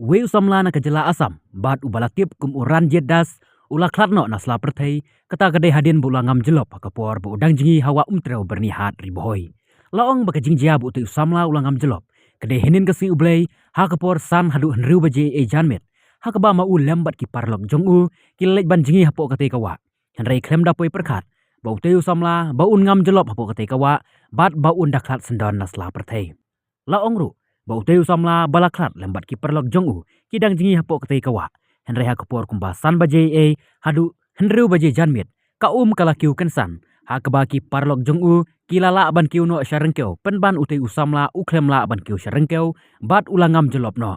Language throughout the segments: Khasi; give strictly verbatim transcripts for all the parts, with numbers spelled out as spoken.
Uwei u samla na ka jylla Assam, bad uba la tip kum u Ranjit Das, u la khlad noh na sla pyrthei, kata ka dei hadien ba u la ngam jyllop ha ka por ba u dang jngi ha Wah Umtrew Byrnihat Ri Bhoi. La ong ba ka jingjia ba utei u samla u la ngam jyllop, ka dei hynnin ka sngi U Blei, ha ka por san haduh hynriew baje ei janmiet, ha kaba ma u lem bad ki paralok jong u, ki la leit ban jngi hapoh katei ka wah. Hynrei khlem da poi pyrkhat ba utei u samla ba un ngam jyllop hapoh katei ka wah, bad ba un da khlad syndon na sla pyrthei. La ong ruh ba utei u samla ba la khlad lem bad ki paralok jong u, ki dang jngi hapoh katei ka wah. Hynrei ha ka por kumba san baje ei haduh hynriew baje janmiet, ka um ka la kiew kynsan, ha kaba ki paralok jong u ki la lah ban kiew noh sha ryngkew, pynban utei u samla u khlem lah ban kiew sha ryngkew, bad u la ngam jyllop noh.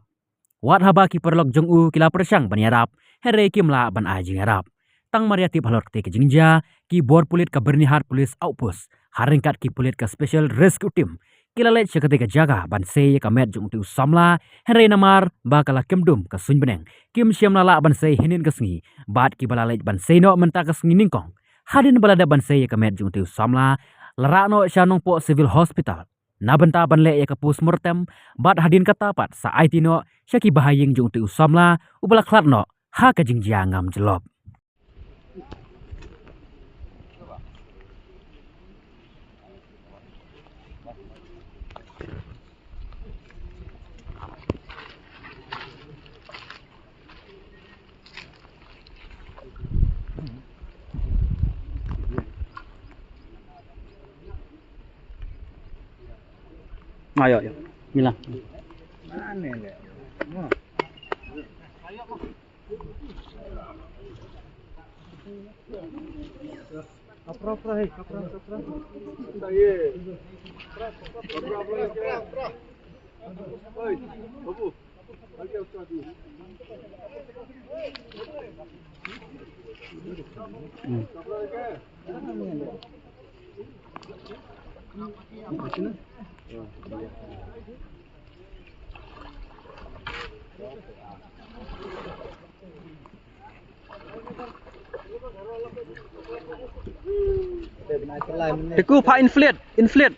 Wat haba ki paralok jong u ki la pyrshang ban ïarap, hynrei kim lah ban ai jingïarap. Tang mar ïa tip halor katei ka jingjia, ki bor pulit ka Byrnihat Police Outpost, ha ryngkat ki pulit ka Special Rescue Team, ki la leit sha katei ka jaka ban sei ïa ka met jong utei u samla, hynrei namar ba ka la kymdum ka suiñ bneng, kim shym la lah ban sei hynnin ka sngi, bad kiba la leit ban sei noh mynta ka sngi nyngkong, hadien ba la dep ban sei ïa ka met jong utei u samla, la rah noh sha Nongpoh Civil Hospital na bynta ban leh ïa ka postmortem, bad hadien kata pat sa aiti noh sha ki bahaïing jong utei u samla uba la khlad noh ha ka jingjia ngam jyllop. Ayo, ayo. Mila. Teku pha inflate, inflate.